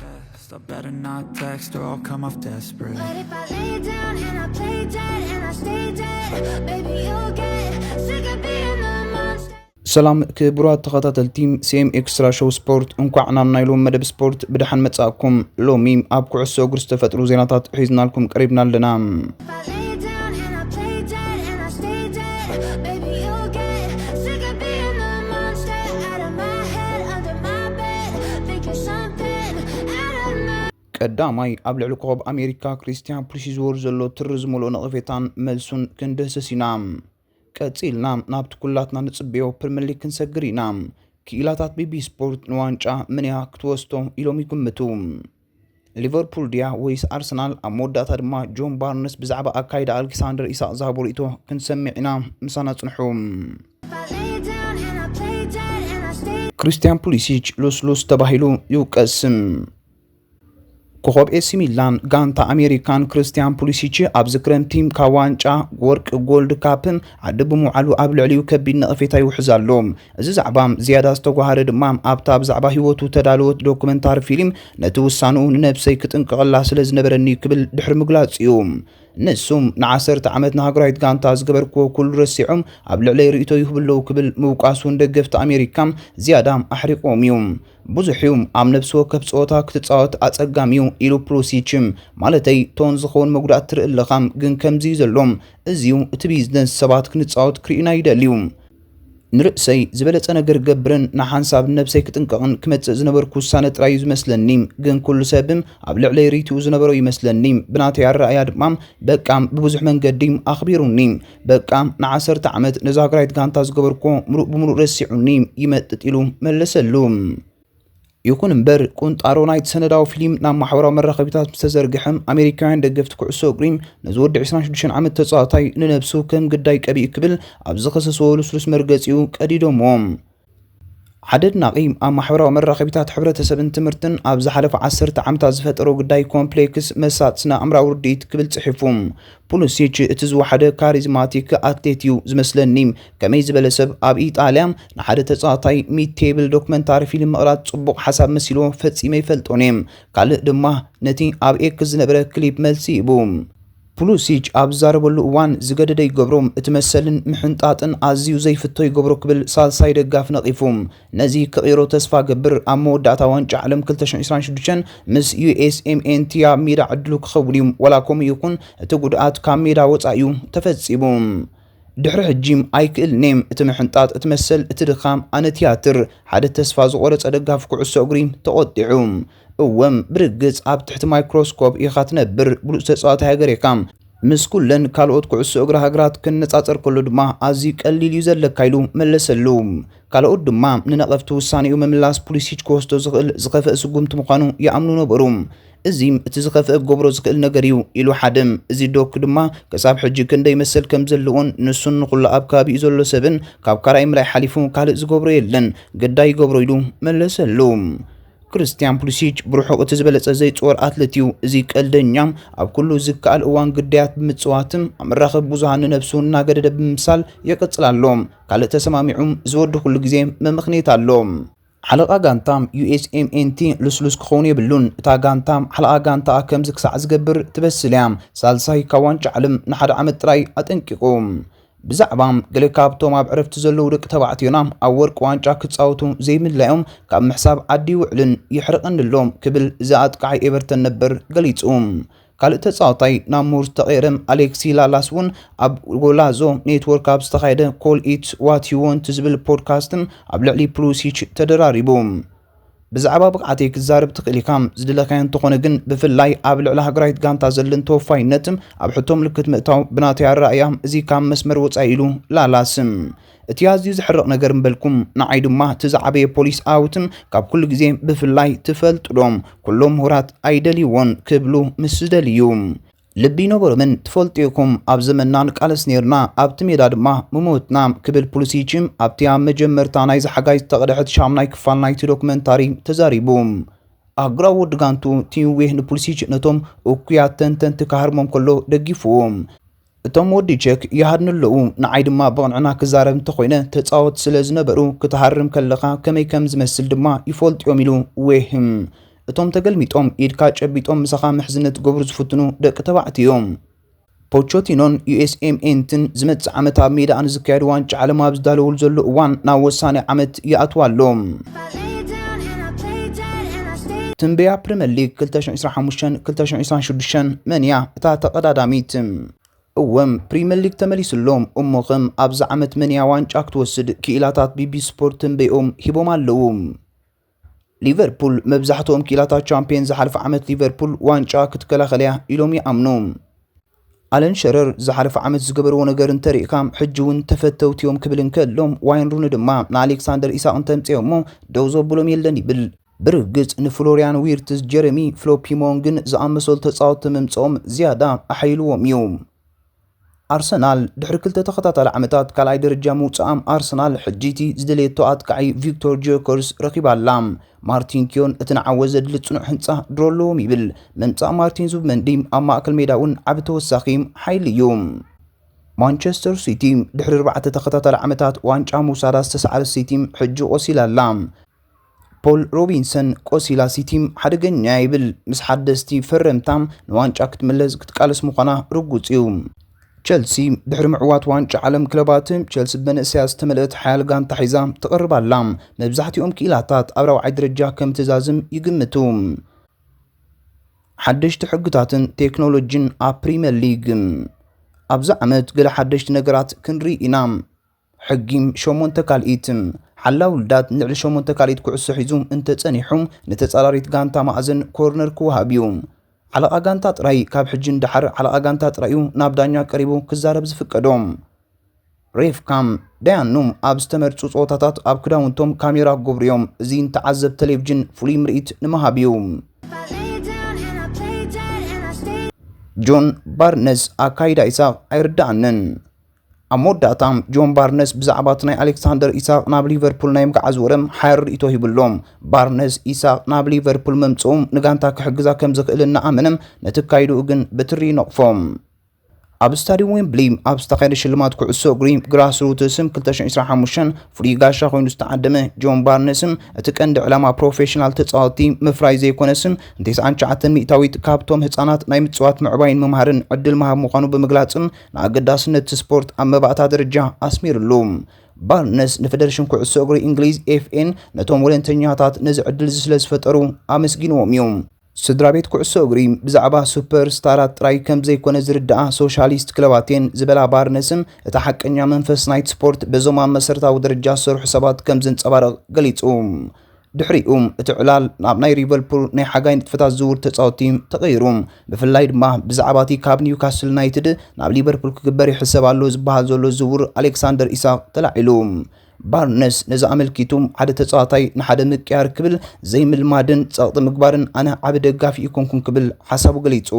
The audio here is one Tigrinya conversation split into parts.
I better not text or I'll come off desperate. But if I lay down and I play dead and I stay dead, baby, you'll get sick of being the monster. ሰላም ክቡራት ተኸታተልቲ ሲ ኤም ኤክስትራ ሾው ስፖርት፣ እንኳዕ ናብ ናይ ሎም መደብ ስፖርት ብደሓን መጻእኩም። ሎሚ ኣብ ኩዕሶ እግሪ ዝተፈጥሩ ዜናታት ሒዝናልኩም ቀሪብና ኣለና። If I lay down and I play dead and I stay dead, baby, you'll get sick of being the monster out of my head, under my bed, thinking something out of my ቀዳማይ፣ ኣብ ልዕሊ ኮኸብ ኣሜሪካ ክሪስቲያን ፑሊሲች ዝወርድ ዘሎ ትሪ ዝመልኦ ነቐፌታን መልሱን ክንድህስስ ኢና። ቀጺልና ናብቲ ኩላትና ንጽበዮ ፕሪምየር ሊግ ክንሰግር ኢና። ክኢላታት ቢ ቢ ስፖርት ንዋንጫ መን እያ ክትወስዶ ኢሎም ይግምቱ? ሊቨርፑል ድያ ወይስ ኣርሰናል? ኣብ መወዳእታ ድማ ጆን ባርነስ ብዛዕባ ኣካይዳ ኣሌክሳንደር ኢሳቕ ዝሃቦ ርእይቶ ክንሰምዕ ኢና። ምሳና ጽንሑ። If I lay down and I play dead and I stay ክሪስቲያን ፑሊሲች ሉስሉስ ተባሂሉ ይውቀስ። ኮኸብ ኤሲ ሚላን ጋንታ ኣሜሪካን ክሪስቲያን ፑሊሲች ኣብዚ ክረምቲ ካብ ዋንጫ ወርቂ ጎልድ ካፕ ዓዲ ብምውዓሉ ኣብ ልዕሊኡ ከቢድ ነቐፌታ ይውሕዝ ኣሎ። እዚ ዛዕባ ዝያዳ ዝተጓሃረ ድማ ኣብታ ብዛዕባ ህይወቱ ተዳለወት ዶኩመንታሪ ፊልም ነቲ ውሳንኡ ንነብሰይ ክጥንቀቐላ ስለ ዝነበረኒ ክብል ድሕሪ ምግላጹ እዩ። ንሱ ንዓሰርተ ዓመት ንሃገራዊት ጋንታ ዝገበርክዎ ኩሉ ረሲዖም ኣብ ልዕለይ ርእይቶ ይህቡ ኣለዉ ክብል ምውቃሱ ንደገፍቲ ኣሜሪካ ዝያዳ ኣሕሪቕዎም እዩ። ብዙሕ እዩ። ኣብ ነብሲ ወከፍ ጸወታ ክትጻወት ኣጸጋሚ እዩ ኢሉ ፕሉሲች። ማለተይ ቶን ዝኸውን መጉዳእቲ ትርኢ ኣለኻ፣ ግን ከምዚ እዩ ዘሎ። እዚ እዩ እቲ ቢዝነስ፣ ሰባት ክንጻወት ክርእዩና ይደልዩ። ንርእሰይ ዝበለጸ ነገር ገብርን ንሓንሳብ ነብሰይ ክጥንቀቕን ክመጽእ ዝነበርኩ ውሳነ ጥራይ እዩ ዝመስለኒ፣ ግን ኩሉ ሰብ ኣብ ልዕለይ ርእይትኡ ዝነበሮ ይመስለኒ። ብናተይ ኣረኣእያ ድማ በቃ ብብዙሕ መንገዲ ኣኽቢሩኒ። በቃ ንዓሰርተ ዓመት ነዛ ሃገራዊት ጋንታ ዝገበርኩ ምሉእ ብምሉእ ረሲዑኒ ይመጥጥ ኢሉ መለሰሉ። ይኹን እምበር ቁንጣሮ ናይቲ ሰነዳዊ ፊልም ናብ ማሕበራዊ መራኸቢታት ምስ ተዘርግሐ ኣሜሪካውያን ደገፍቲ ኩዕሶ እግሪ ነዚ ወዲ ዕስራን ሽዱሽተን ዓመት ተጻዋታይ ንነብሱ ከም ግዳይ ቀቢኡ ክብል ኣብ ዝኸሰስዎ ልስሉስ መርገጺኡ ቀዲዶምዎ። ሓደ ኣድናቒ ኣብ ማሕበራዊ መራኸቢታት ሕብረተሰብን ትምህርትን ኣብ ዝሓለፈ ዓሰርተ ዓመታት ዝፈጠሮ ግዳይ ኮምፕሌክስ መሳጥ ስነ ኣእምራዊ ርድኢት ክብል ጽሒፉ። ፑሊሲች እቲ ዝወሓደ ካሪዝማቲክ ኣትሌት እዩ ዝመስለኒ። ከመይ ዝበለ ሰብ ኣብ ኢጣልያ ንሓደ ተጻዋታይ ሚድ ቴብል ዶክመንታሪ ፊልም ምቕራጽ ጽቡቕ ሓሳብ መሲልዎ ፈጺመ ኣይፈልጦን እየ። ካልእ ድማ ነቲ ኣብ ኤክስ ዝነበረ ክሊፕ መልሲ ሂቡ። ፑሉሲች ኣብ ዝዛረበሉ እዋን ዝገደደ ይገብሮ፣ እቲ መሰልን ምሕንጣጥን ኣዝዩ ዘይፍቶ ይገብሮ ክብል ሳልሳይ ደጋፊ ነቒፉ። ነዚ ክቕይሮ ተስፋ ገብር፣ ኣብ መወዳእታ ዋንጫ ዓለም ክልተ ሽሕን ዕስራን ሽዱሽተን ምስ ዩ ኤስ ኤም ኤን ቲ ኣብ ሜዳ ዕድሉ ክኸውን እዩ። ዋላ ከምኡ ይኹን እቲ ጉድኣት ካብ ሜዳ ወጻኢ እዩ ተፈጺሙ። ድሕሪ ሕጂ ኣይክእልን'የ፣ እቲ ምሕንጣጥ፣ እቲ መሰል፣ እቲ ድኻም፣ ኣነ ቲያትር። ሓደ ተስፋ ዝቖረጸ ደጋፊ ኩዕሶ እግሪ ተቖጢዑ። እወ፣ ብርግጽ ኣብ ትሕቲ ማይክሮስኮፕ ኢኻ ትነብር፣ ብሉጽ ተጻዋታይ ሃገር ኢኻ። ምስ ኩለን ካልኦት ኩዕሶ እግሪ ሃገራት ክነጻጸር ከሎ ድማ ኣዝዩ ቀሊል እዩ ዘለካ ኢሉ መለሰሉ። ካልኦት ድማ ንነቐፍቲ ውሳኔኡ ምምላስ ፑሊሲች ክወስዶ ዝኽእል ዝኸፍአ ስጉምቲ ምዃኑ ይኣምኑ ነበሩ። እዚ እቲ ዝኸፍአ ክገብሮ ዝኽእል ነገር እዩ ኢሉ ሓደ። እዚ ዶክ ድማ ክሳብ ሕጂ ክንደይ መሰል ከም ዘለዎን ንሱን ንኹሉ ኣብ ከባቢኡ ዘሎ ሰብን ካብ ካልኣይ ምርኣይ ሓሊፉ ካልእ ዝገብሮ የለን፣ ግዳይ ይገብሮ ኢሉ መለሰሉ። ክርስቲያን ፑሊሲች ብርሑቕ እቲ ዝበለጸ ዘይጽወር ኣትሌት እዩ። እዚ ቀልደኛ ኣብ ኩሉ ዝከኣል እዋን ግዳያት ብምጽዋትን ኣብ መራኸቢ ብዙሃን ንነብሱ እናገደደ ብምምሳል ይቕጽል ኣሎ። ካልእ ተሰማሚዑ ዝወዲ ኩሉ ግዜ መምኽኔት ኣሎ። ሓለቓ ጋንታ ዩ ኤስ ኤም ኤን ቲ ልስሉስ ክኸውን የብሉን። እታ ጋንታ ሓለቓ ጋንታኣ ከምዚ ክሳዕ ዝገብር ትበስል እያ። ሳልሳይ ካብ ዋንጫ ዓለም ንሓደ ዓመት ጥራይ ኣጠንቂቑ። ብዛዕባ ገለ ካብቶም ኣብ ዕረፍቲ ዘለዉ ደቂ ተባዕትዮና ኣብ ወርቂ ዋንጫ ክጻወቱ ዘይምድላዮም ካብ ምሕሳብ ዓዲ ይውዕልን ይሕርቕን ኣሎ ክብል እዚ ኣጥቃዓይ ኤቨርተን ነበር ገሊጹ። ካልእ ተጻዋታይ ናብ ሙርስ ተቐየረ። ኣሌክሲ ላላስ እውን ኣብ ጎላዞ ኔትወርክ ኣብ ዝተኻየደ ኮል ኢት ዋት ዩ ወንት ዝብል ፖድካስት ኣብ ልዕሊ ፕሉሲች ተደራሪቡ። ብዛዕባ ብቕዓተይ ክዛረብ ትኽእል ኢኻ፣ ዝደለኻዮ እንተኾነ ግን ብፍላይ ኣብ ልዕሊ ሃገራዊት ጋንታ ዘለን ተወፋይነት ኣብ ሕቶ ምልክት ምእታው ብናተይ ኣረኣእያ እዚ ካብ መስመር ወጻኢ ኢሉ ላላስ። እቲ ኣዝዩ ዘሕርቕ ነገር ምበልኩም፣ ንዓይ ድማ እቲ ዝዓበየ ፖሊስ ኣውትን ካብ ኩሉ ግዜ ብፍላይ ትፈልጡ ዶ፣ ኩሎም ምሁራት ኣይደልይዎን ክብሉ ምስ ዝደልዩ። ልቢ ይነበሮምን ትፈልጡ ኢኹም፣ ኣብ ዘመንና ንቃለስ ነይርና፣ ኣብቲ ሜዳ ድማ ምሞትና ክብል ፑሊሲች ኣብቲ ኣብ መጀመርታ ናይዚ ሓጋይ ዝተቐድሐት ሻምናይ ክፋል ናይቲ ዶክመንታሪ ተዛሪቡ። ኣግራብ ወዲ ጋንቱ ቲም ዌህ ንፑሊሲች ነቶም እኩያት ተንተንቲ ክሃርሞም ከሎ ደጊፍዎ። እቶም ወዲ ቸክ ይሃድኑ ኣለዉ፣ ንዓይ ድማ ብቕንዕና ክዛረብ እንተኾይነ ተጻወት ስለ ዝነበሩ ክትሃርም ከለኻ ከመይ ከም ዝመስል ድማ ይፈልጥዮም ኢሉ ዌህም። እቶም ተገልሚጦም ኢድካ ጨቢጦም ምሳኻ ምሕዝነት ክገብሩ ዝፍትኑ ደቂ ተባዕትዮ እዮም። ፖቾቲኖን ዩ ኤስ ኤም ኤንትን ዝመጽእ ዓመት ኣብ ሜዳ ንዝካየድ ዋንጫ ዓለም ኣብ ዝዳለወሉ ዘሎ እዋን ናብ ወሳኒ ዓመት ይኣትዋ ኣሎ። ትንበያ ፕሪምየር ሊግ ክልተ ሺሕ ዕስራን ሓሙሽተን ክልተ ሺሕ ዕስራን ሽዱሽተን፣ መን እያ እታ ተቐዳዳሚት? እወ፣ ፕሪምየር ሊግ ተመሊሱ ኣሎ። እሞ ከም ኣብዚ ዓመት መን እያ ዋንጫ ክትወስድ? ክኢላታት ቢ ቢ ስፖርት ትንበይኦም ሂቦም ኣለዉ። ሊቨርፑል መብዛሕትኦም ክኢላታት ቻምፒየን ዝሓለፈ ዓመት ሊቨርፑል ዋንጫ ክትከላኸል እያ ኢሎም ይኣምኑ። ኣለን ሸረር ዝሓለፈ ዓመት ዝገበርዎ ነገር እንተሪእካ ሕጂ እውን ተፈተውቲ እዮም ክብል እንከሎ፣ ዋይን ሩኒ ድማ ንኣሌክሳንደር ኢሳቕ እንተምፅኦ እሞ ደው ዘብሎም የለን ይብል። ብርግፅ ንፍሎሪያን ዊርትዝ፣ ጀረሚ ፍሎፒሞንግን ዝኣመሰሉ ተፃወትቲ ምምፅኦም ዝያዳ ኣሓይልዎም እዩ። ኣርሰናል ድሕሪ ክልተ ተኸታታሊ ዓመታት ካልኣይ ደረጃ ምውፅኣም፣ ኣርሰናል ሕጂ እቲ ዝደለየቶ ኣጥቃዒ ቪክቶር ጆከርስ ረኺባ ኣላ። ማርቲን ኪዮን እቲ ንዓወት ዘድሊ ጽኑዕ ህንጻ ድሮ ኣለዎም ይብል። ምምጻእ ማርቲን ዙብመንዲ ኣብ ማእከል ሜዳ እውን ዓቢ ተወሳኺ ሓይሊ እዩ። ማንቸስተር ሲቲ ድሕሪ ኣርባዕተ ተኸታታሊ ዓመታት ዋንጫ ምውሳዳ ዝተሰዓረት ሲቲ ሕጂ ቆሲላ ኣላ። ፖል ሮቢንሰን ቆሲላ ሲቲ ሓደገኛ ይብል። ምስ ሓደስቲ ፈረምታ ንዋንጫ ክትምለስ ክትቃለስ ምዃና ርጉጽ እዩ። ቸልሲ ድሕሪ ምዕዋት ዋንጫ ዓለም ክለባት፣ ቸልሲ ብመንእሰያት ዝተመልአት ሓያል ጋንታ ሒዛ ትቐርብ ኣላ። መብዛሕትኦም ክኢላታት ኣብ ራብዓይ ደረጃ ከም ትዛዝም ይግምቱ። ሓደሽቲ ሕግታትን ቴክኖሎጂን ኣብ ፕሪምየር ሊግ። ኣብዚ ዓመት ገለ ሓደሽቲ ነገራት ክንርኢ ኢና። ሕጊ ሸሞንተ ካልኢት። ሓላው ልዳት ንልዕሊ ሸሞንተ ካልኢት ኩዕሶ ሒዙ እንተጸኒሑ፣ ንተጻራሪት ጋንታ ማእዘን ኮርነር ክወሃብ እዩ። ዓለቓ ጋንታ ጥራይ፣ ካብ ሕጂ ንደሓር ዓለቓ ጋንታ ጥራይ እዩ ናብ ዳኛ ቀሪቡ ክዛረብ ዝፍቀዶ። ሬፍ ካም፣ ዳያኑ ኣብ ዝተመርጹ ጸወታታት ኣብ ክዳውንቶም ካሜራ ክገብሩ እዮም። እዚ ንተዓዘብ ቴሌቪዥን ፍሉይ ምርኢት ንምሃብ እዩ። ጆን ባርነስ ኣካይዳ ኢሳቕ ኣይርድኣንን። ኣብ መወዳእታ ጆን ባርነስ ብዛዕባ እቲ ናይ ኣሌክሳንደር ኢሳቕ ናብ ሊቨርፑል ናይ ምግዓዝ ወረ ሓያል ርእይቶ ሂቡ ኣሎ። ባርነስ ኢሳቕ ናብ ሊቨርፑል ምምጽኡ ንጋንታ ክሕግዛ ከም ዝኽእል እናኣመነ፣ ነቲ ኣካይድኡ ግን ብትሪ ይነቕፎ። ኣብ ስታድዩም ዌምብሊ ኣብ ዝተኻየደ ሽልማት ኩዕሶ እግሪ ግራስሩትስ ክልተ ሽሕን ዕስራን ሓሙሽተን ፍሉይ ጋሻ ኮይኑ ዝተዓደመ ጆን ባርነስ፣ እቲ ቀንዲ ዕላማ ፕሮፌሽናል ተጻወትቲ ምፍራይ ዘይኮነስ፣ ንተስዓን ትሽዓተን ሚእታዊት ካብቶም ህጻናት ናይ ምጽዋት ምዕባይን ምምሃርን ዕድል ምሃብ ምዃኑ ብምግላጽ፣ ንኣገዳስነት ስፖርት ኣብ መባእታ ደረጃ ኣስሚርሉ። ባርነስ ንፌደሬሽን ኩዕሶ እግሪ እንግሊዝ፣ ኤፍ ኤን፣ ነቶም ወለንተኛታት ነዚ ዕድል እዚ ስለ ዝፈጠሩ ኣመስጊንዎም እዩ። ስድራ ቤት ኩዕሶ እግሪ ብዛዕባ ሱፐር ስታራት ጥራይ ከም ዘይኮነ ዝርድኣ ሶሻሊስት ክለባት እየን ዝበላ ባርነስ፣ እቲ ሓቀኛ መንፈስ ናይቲ ስፖርት በዞም ኣብ መሰረታዊ ደረጃ ዝሰርሑ ሰባት ከም ዘንጸባርቕ ገሊጹ። ድሕሪኡ እቲ ዕላል ናብ ናይ ሊቨርፑል ናይ ሓጋይ ንጥፈታት ዝውውር ተጻወትቲ ተቐይሩ። ብፍላይ ድማ ብዛዕባ እቲ ካብ ኒውካስል ዩናይትድ ናብ ሊቨርፑል ክግበር ይሕሰብ ኣሎ ዝበሃል ዘሎ ዝውውር ኣሌክሳንደር ኢሳቕ ተላዒሉ። ባርነስ ነዚ ኣመልኪቱ፣ ሓደ ተጻዋታይ ንሓደ ምቅያር ክብል ዘይምልማድን ጸቕጢ ምግባርን ኣነ ዓቢ ደጋፊ ኣይኮንኩን ክብል ሓሳቡ ገሊጹ።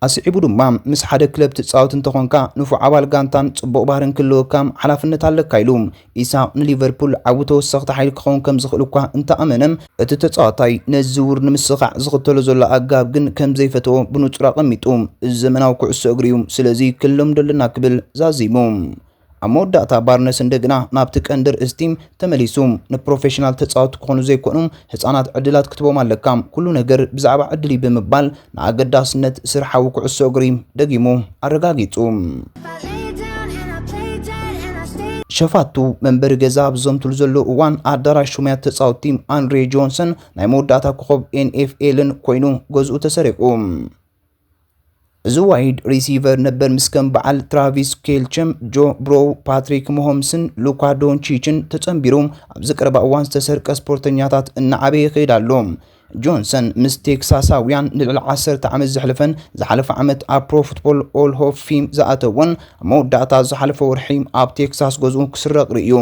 ኣስዒቡ ድማ ምስ ሓደ ክለብ ትጻወት እንተኾንካ ንፉዕ ኣባል ጋንታን ጽቡቕ ባህርን ክህልወካ ሓላፍነት ኣለካ ኢሉ። ኢሳቕ ንሊቨርፑል ዓቢ ተወሰኽቲ ሓይሊ ክኸውን ከም ዝኽእል እኳ እንተኣመነ፣ እቲ ተጻዋታይ ነዚ ዝውውር ንምስኻዕ ዝኽተሎ ዘሎ ኣገባብ ግን ከም ዘይፈተዎ ብንጹር ኣቐሚጡ፣ እዚ ዘመናዊ ኩዕሶ እግሪ እዩ፣ ስለዚ ክንልምዶ ኣለና ክብል ዛዚሙ። ኣብ መወዳእታ ባርነስ እንደገና ናብቲ ቀንዲ ርእስቲ ተመሊሱ፣ ንፕሮፌሽናል ተጻወትቲ ክኾኑ ዘይኮኑ ህጻናት ዕድላት ክትቦም ኣለካ፣ ኩሉ ነገር ብዛዕባ ዕድል እዩ ብምባል ንኣገዳስነት ስርሓዊ ኩዕሶ እግሪ ደጊሙ ኣረጋጊጹ። ሸፋቱ መንበሪ ገዛ ኣብ ዝዘምቱሉ ዘለዉ እዋን ኣዳራሽ ሽሙያት ተጻወትቲ ኣንድሬ ጆንሰን ናይ መወዳእታ ኮኾብ ኤን ኤፍ ኤልን ኮይኑ ገዝኡ ተሰሪቑ። እዚ ዋይድ ሪሲቨር ነበር ምስ ከም በዓል ትራቪስ ኬልቸም፣ ጆ ብሮው፣ ፓትሪክ መሆምስን ሉካ ዶንቺችን ተጸንቢሩ ኣብዚ ቀረባ እዋን ዝተሰርቀ ስፖርተኛታት እናዓበየ ይኸይድ ኣሎ። ጆንሰን ምስ ቴክሳሳውያን ንልዕሊ ዓሰርተ ዓመት ዘሕለፈን ዝሓለፈ ዓመት ኣብ ፕሮ ፉትቦል ኦል ሆፍ ፊም ዝኣተወን ኣብ መወዳእታ ዝሓለፈ ወርሒ ኣብ ቴክሳስ ገዝኡ ክስረቕ ርእዩ።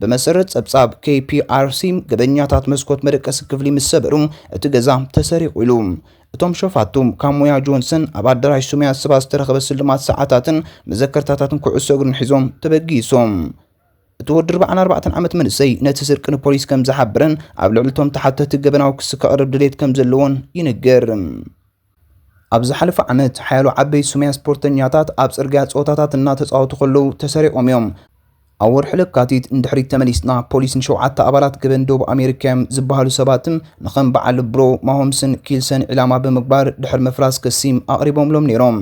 ብመሰረት ጸብጻብ ኬ ፒ ኣር ሲ፣ ገበኛታት መስኮት መደቀሲ ክፍሊ ምስ ሰበሩ እቲ ገዛ ተሰሪቑ ኢሉ። እቶም ሸፋቱ ካብ ሞያ ጆንሰን ኣብ ኣዳራሽ ሱመያ ስባ ዝተረኸበ ስልማት ሰዓታትን መዘከርታታትን ኩዕሶ እግርን ሒዞም ተበጊሶም። እቲ ወዲ ኣርባዓን ኣርባዕተን ዓመት መንእሰይ ነቲ ስርቂ ንፖሊስ ከም ዝሓበረን ኣብ ልዕሊ እቶም ተሓተቲ ገበናዊ ክሲ ከቕርብ ድሌት ከም ዘለዎን ይንገር። ኣብ ዝሓለፈ ዓመት ሓያሎ ዓበይቲ ሱመያ ስፖርተኛታት ኣብ ጽርግያ ጸወታታት እናተጻወቱ ከለዉ ተሰሪቖም እዮም። ኣብ ወርሒ ለካቲት ንድሕሪት ተመሊስና፣ ፖሊስ ንሸውዓተ ኣባላት ገበን ደቡብ ኣሜሪካ እዮም ዝበሃሉ ሰባትን ንኸም በዓል ብሮ ማሆምስን ኪልሰን ዒላማ ብምግባር ድሕሪ ምፍራስ ክሲ ኣቕሪቦምሎም ነይሮም።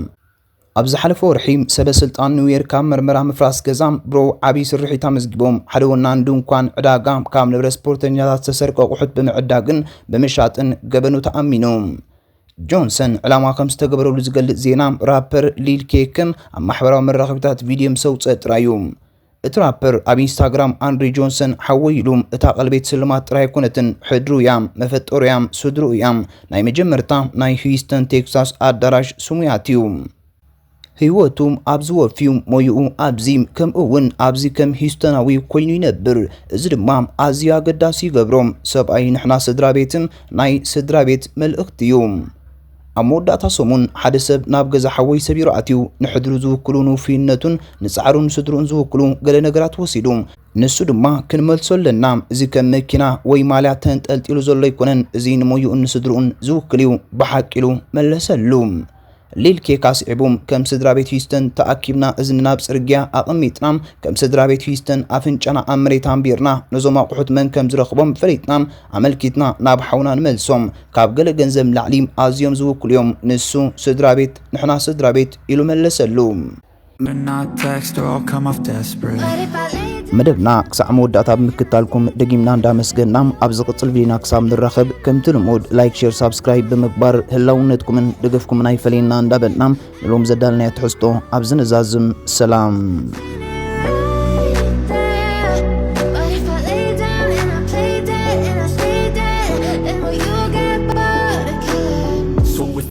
ኣብ ዝሓለፈ ወርሒ፣ ሰበ ስልጣን ኒውዮርክ ኣብ መርመራ ምፍራስ ገዛ ብሮ ዓብዪ ስርሒት ኣመዝጊቦም። ሓደ ወናን ድንኳን ዕዳጋ ካብ ንብረት ስፖርተኛታት ዝተሰርቀ ኣቑሑት ብምዕዳግን ብምሻጥን ገበኑ ተኣሚኑ። ጆንሰን ዕላማ ከም ዝተገበረሉ ዝገልጽ ዜና፣ ራፐር ሊል ኬክን ኣብ ማሕበራዊ መራኸቢታት ቪድዮ ምስ ኣውጽአ ጥራይ እዩ። እቲ ራፐር ኣብ ኢንስታግራም፣ ኣንድሪ ጆንሰን ሓወይ ኢሉ፣ እታ ቀልቤት ስልማት ጥራይ ኣይኮነትን፣ ሕድሩ እያ፣ መፈጠሩ እያ፣ ስድርኡ እያ። ናይ መጀመርታ ናይ ሂውስተን ቴክሳስ ኣዳራሽ ስሙያት እዩ። ህይወቱ ኣብዚ ወፍዩ፣ ሞይኡ ኣብዚ፣ ከምኡ እውን ኣብዚ ከም ሂውስተናዊ ኮይኑ ይነብር። እዚ ድማ ኣዝዩ ኣገዳሲ ይገብሮ። ሰብኣይ ንሕና ስድራ ቤትን ናይ ስድራ ቤት መልእኽቲ እዩ። ኣብ መወዳእታ ሰሙን ሓደ ሰብ ናብ ገዛ ሓወይ ሰቢሩ ኣትዩ። ንሕድሩ ዝውክሉ፣ ንውፍይነቱን ንጻዕሩን ስድርኡን ዝውክሉ ገለ ነገራት ወሲዱ። ንሱ ድማ ክንመልሶ ኣለና። እዚ ከም መኪና ወይ ማልያ ተንጠልጢሉ ዘሎ ኣይኮነን። እዚ ንሞይኡን ንስድርኡን ዝውክል እዩ። ብሓቂ ኢሉ መለሰሉ። ሊል ኬክ ኣስዒቡ፣ ከም ስድራ ቤት ሂውስተን ተኣኪብና እዝንና ኣብ ጽርግያ ኣቐሚጥና፣ ከም ስድራ ቤት ሂውስተን ኣፍንጫና ኣብ መሬት ኣንቢርና፣ ነዞም ኣቑሑት መን ከም ዝረኽቦም ፈሊጥና፣ ኣመልኪትና ናብ ሓውና ንመልሶም። ካብ ገለ ገንዘብ ንላዕሊ ኣዝዮም ዝውክሉ እዮም። ንሱ ስድራ ቤት፣ ንሕና ስድራ ቤት ኢሉ መለሰሉ። But not text or I'll come off desperate. መደብና ክሳዕ መወዳእታ ብምክታልኩም ደጊምና እንዳመስገና፣ ኣብ ዝቕጽል ቪዲዮና ክሳብ ንራኸብ፣ ከምቲ ልሙድ ላይክ፣ ሼር፣ ሳብስክራይብ ብምግባር ህላውነትኩምን ደገፍኩምን ኣይፈለየና እንዳበልና፣ ንሎም ዘዳልናዮ ትሕዝቶ ኣብዚ ንዛዝም። ሰላም።